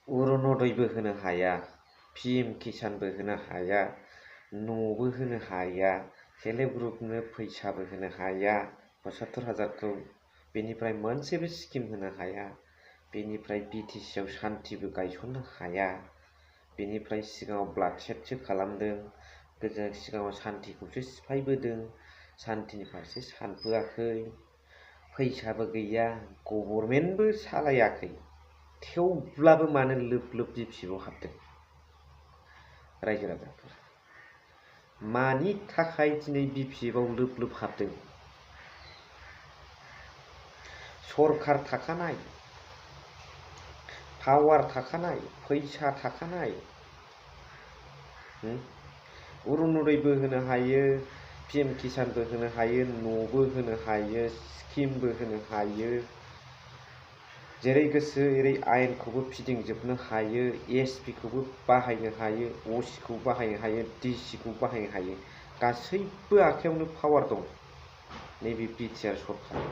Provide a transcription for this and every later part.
अरुनदयबो होनो हाया, पिएम किसानबो होनो हाया, न'बो होनो हाया, सेल्फ हेल्प ग्रुपनो फैसाबो होनो हाया 75,000खौ, बेनिफ्राय मोनसेबो स्किम होनो हाया, बेनिफ्राय बिटिसिआव सान्थिबो गायसननो हाया, बेनिफ्राय सिगाङाव ब्लाडसेडसो खालामदों, सिगाङाव सान्थिखौसो सिफायबोदों, सान्थिनि फारसे सानबोआखै, फैसाबो गैया, गभर्नमेन्टबो सालायाखै, थेवब्लाबो मानो लोब लोब बिपिएफआव हाबदों रायजो राजाफोर? मानि थाखाय दिनै बिपिएफआव लोब लोब हाबदों? सरखार थाखानाय, पावार थाखानाय, फैसा थाखानाय, अरुनदयबो होनो हायो, पिएम किसानबो होनो हायो, न'बो होनो हायो, स्किमबो होनो हायो, जेरै गोसो एरै आयेनखौबो फिदिंजोबनो हायो, एसपिखौबो बाहायनो हायो, असिखौ बाहायनो हायो, डिसिखौ बाहायनो हायो, गासैबो आखायावनो पावार दं नैबे बिटिआर सरखार।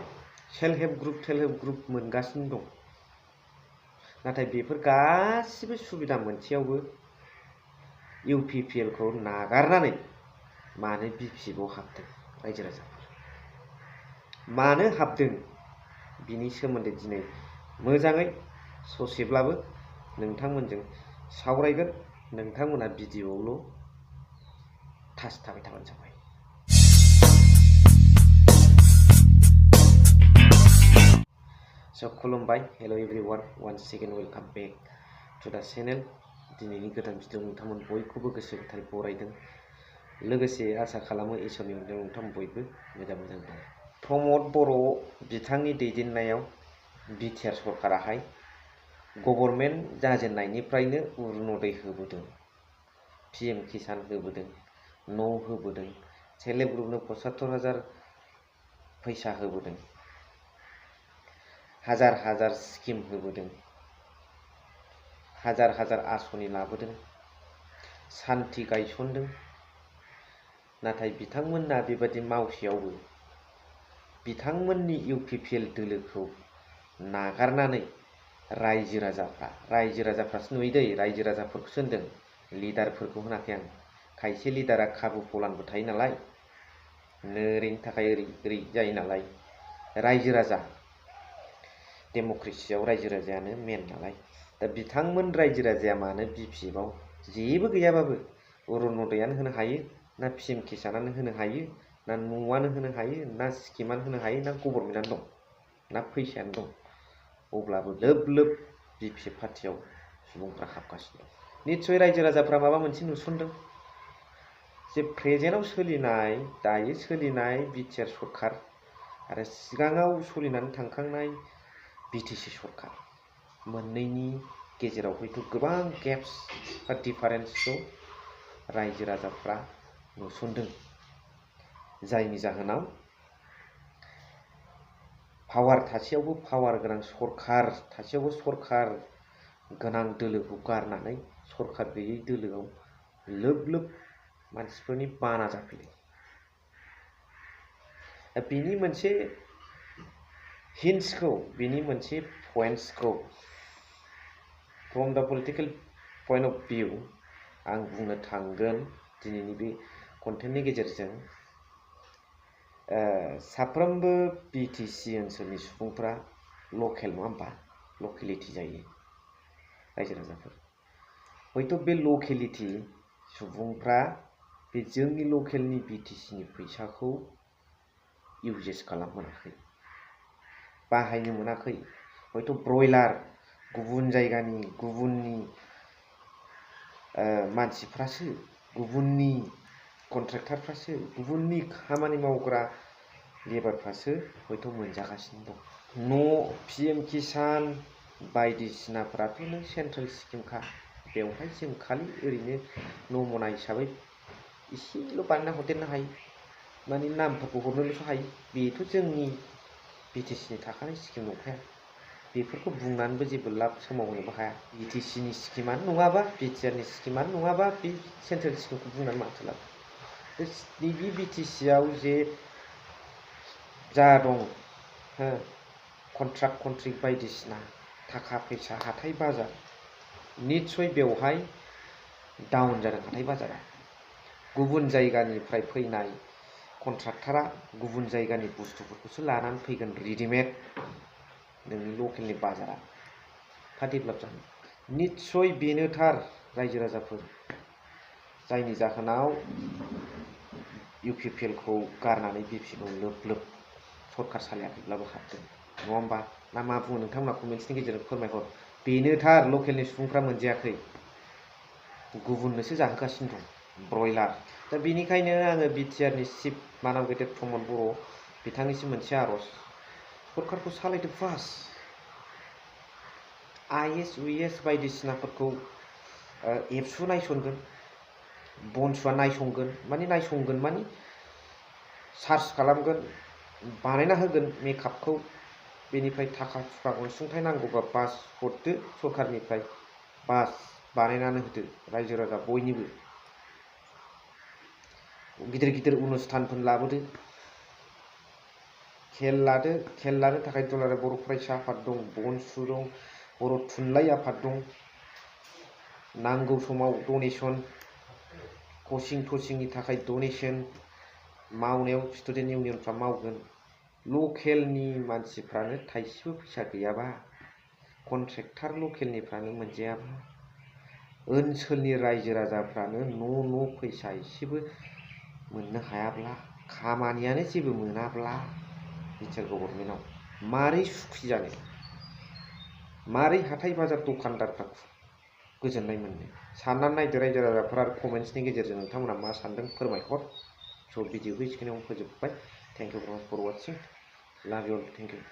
सेल्फ हेल्प ग्रुप मोनगासिनो दं। नाथाय बेफोर गासिबो सुबिदा मोनसेयावबो इउपिपिएलखौ नागारनानै मानो बिपिएफआव हाबदों रायजो राजाफोर? मानो हाबदों बिनि सोमोन्दै दिनै मोजाङै ससेब्लाबो नोंथांमोनजों सावरायगोन। नोंथांमोना भिडिअआवल' थाबाय थाबानो जाबाय। खुलुमबाय, hello' everyone, once second welcome back to the channel. दिनैनि गोदान भिडिअ नोंथांमोन बयखौबो गोसो गोथारै बरायदों। लोगोसे आसा खालामो इसोरनि अननायाव नोंथांमोन बयबो मोजां दं। प्रमद बर' बिथांनि दैदेननायाव बिटिआर सरकाराहाय गभर्नमेन्ट जाजेननायनिफ्रायनो अरुनदय होबोदों, पिएम किसान होबोदों, न' होबोदों, सेल्फ हेल्प ग्रुपनो 75,000 फैसा होबोदों, हाजार हाजार स्किम होबोदों, हाजार हाजार आसनि लाबोदों, सान्थि गायसनदों। नाथाय बिथांमोना बेबादि मावसेयावबो बिथांमोननि इउपिपिएल दोलोखौ नागारनानै रायजो राजाफ्रासो नुयो दै, रायजो राजाफोरखौसो होनदों, लिडारफोरखौ होनाखै आं। खायसे लिडारा खाबु फलानबो थायो नालाय, ओरैनि थाखाय ओरै जायो नालाय। रायजो राजा डेम'क्रेसियाव रायजो राजायानो मेन नालाय। दा बिथांमोन रायजो राजाया मानो बिपिएफआव जेबो गैयाबाबो अरुनदयानो होनो हायो, ना पिएम किसानानो होनो हायो, ना न'आनो होनो हायो, ना स्किमानो होनो हायो, ना गभर्नमेन्टआनो दं, ना फैसायानो दं, अब्लाबो लोब लोब बिपिएफ पार्टियाव सुबुंफ्रा हाबगासिनो दं। निस्सय रायजो राजाफ्रा माबा मोनसे नुसनदों जे प्रेजेन्टआव सोलिनाय, दायो सोलिनाय बिटिआर सरखार आरो सिगाङाव सोलिनानै थांखांनाय बिटिसि सरखार, मोननैनि गेजेराव हयथ' गोबां गेप्स बा डिफारेन्सखौ रायजो राजाफ्रा नुसनदों। जायनि जाहोनाव पावार थासेयावबो पावार गोनां सरखार थासेयावबो सरखार गोनां दोलोखौ गारनानै सरखार गैयै दोलोआव लोब लोब मानसिफोरनि बाना जाफैदों। बिनि मोनसे हिन्ट्सखौ, बिनि मोनसे पइन्ट्सखौ फ्रम द पलिटिकेल पइन्ट अफ भिउ आं बुंनो थांगोन दिनैनि बे कन्टेन्टनि गेजेरजों। साफ्रोमबो बिटिसि ओनसोलनि सुबुंफ्रा लकेल नङा होमबा, लकेलिटि जायो रायजो राजाफोर। हयथ' बे लकेलिटि सुबुंफ्रा बे जोंनि लकेलनि बिटिसिनि फैसाखौ इउजेस खालामनो मोनाखै, बाहायनो मोनाखै। हयथ' ब्रयलार गुबुन जायगानि गुबुननि मानसिफ्रासो, गुबुननि कन्ट्रेक्टरफ्रासो, गुबुननि खामानि मावग्रा लेबारफ्रासो हयथ' मोनजागासिनो दं। न' पिएम किसान बायदिसिनाफ्राथ' नों सेन्ट्रेल स्किमखा, बेवहाय जों खालि ओरैनो नमना हिसाबै एसेल' बानायना हरदेरनो हायो, माने नामफोरखौ हरनोल'सो हायो। बेथ' जोंनि बिटिसिनि थाखानाय स्किम नंखाया, बेफोरखौ बुंनानैबो जेबो लाब सोमावहोनोबो हाया। बिटिसिनि स्किमानो नङाबा, बिटिआरनि स्किमानो नङाबा बे सेन्ट्रेल स्किमखौ बुंनानै माथो लाब। नैबे बिटिसिआव जे जा दं, कन्ट्राक्ट बायदिसिना थाखा फैसा, हाथाय बाजार, निस्सय बेवहाय डाउन जादों हाथाय बाजारा। गुबुन जायगानिफ्राय फैनाय कन्ट्राक्टरा गुबुन जायगानि बुस्थुफोरखौसो लानानै फैगोन रेडिमेड। नोंनि लकेलनि बाजारा फा डेभेलप जागोन। निस्सय बेनो थार रायजो राजाफोर, जायनि जाहोनाव UPPLखौ गारनानै BPखौ लोब लोब सरकार सालायाखैब्लाबो हाबदों, नङा होमबा? ना मा बुङो नोंथांमोना कमेन्ट्सनि गेजेरजों फोरमायहर। बेनो थार, लकेलनि सुबुंफ्रा मोनजायाखै, गुबुननोसो जाहोगासिनो दं ब्रयलार। दा बेनिखायनो आङो BTRनि चिफ मानाव गेदेर प्रमद बर' बिथांनिसिम मोनसे आर'ज, सरकारखौ सालायदो फार्स्ट। IS UES बायदिसिनाफोरखौ एबसु नायसनगोन, बनसुआ नायसंगोन माने सार्च खालामगोन, बानायना होगोन मेकआपखौ। बेनिफ्राय थाखा थुखा अनसुंथाइ नांगौबा बास हरदो सरकारनिफ्राय, बास बानायनानै होदो रायजो राजा बयनिबो। गिदिर गिदिर अनुस्थानफोर लाबोदो, खेल लादो। खेल लानो थाखाय दुलाराय बर' फरायसा आफाद दं, बनसु दं, बर' थुनलाइ आफाद दं। नांगौ समाव डनेसन, कचिं टचिंनि थाखाय डनेसन, मावनायाव स्टुडेन्ट इउनियनफ्रा मावगोन। लकेलनि मानसिफ्रानो थाइसेबो फैसा गैयाबा, कन्ट्रेक्टार लकेलनिफ्रानो मोनजायाबा, ओनसोलनि रायजो राजाफ्रानो न' फैसा एसेबो मोननो हायाब्ला, खामानियानो जेबो मोनाब्ला बिटिआर गभर्नमेन्टआव मारै सुखि जानो, मारै हाथाय बाजार दखानदारफ्रा गोजोननाय मोननो? साननानै नायदो रायजो राजाफोरा। कमेन्ट्सनि गेजेरजों नोंथांमोना मा सानदों फोरमायहर। स' भिडिअखौ एसेखिनियावनो फोजोबबाय। थेंक इउ भेरि माच फर वाचिं। लाभ इउ अल। Thank you.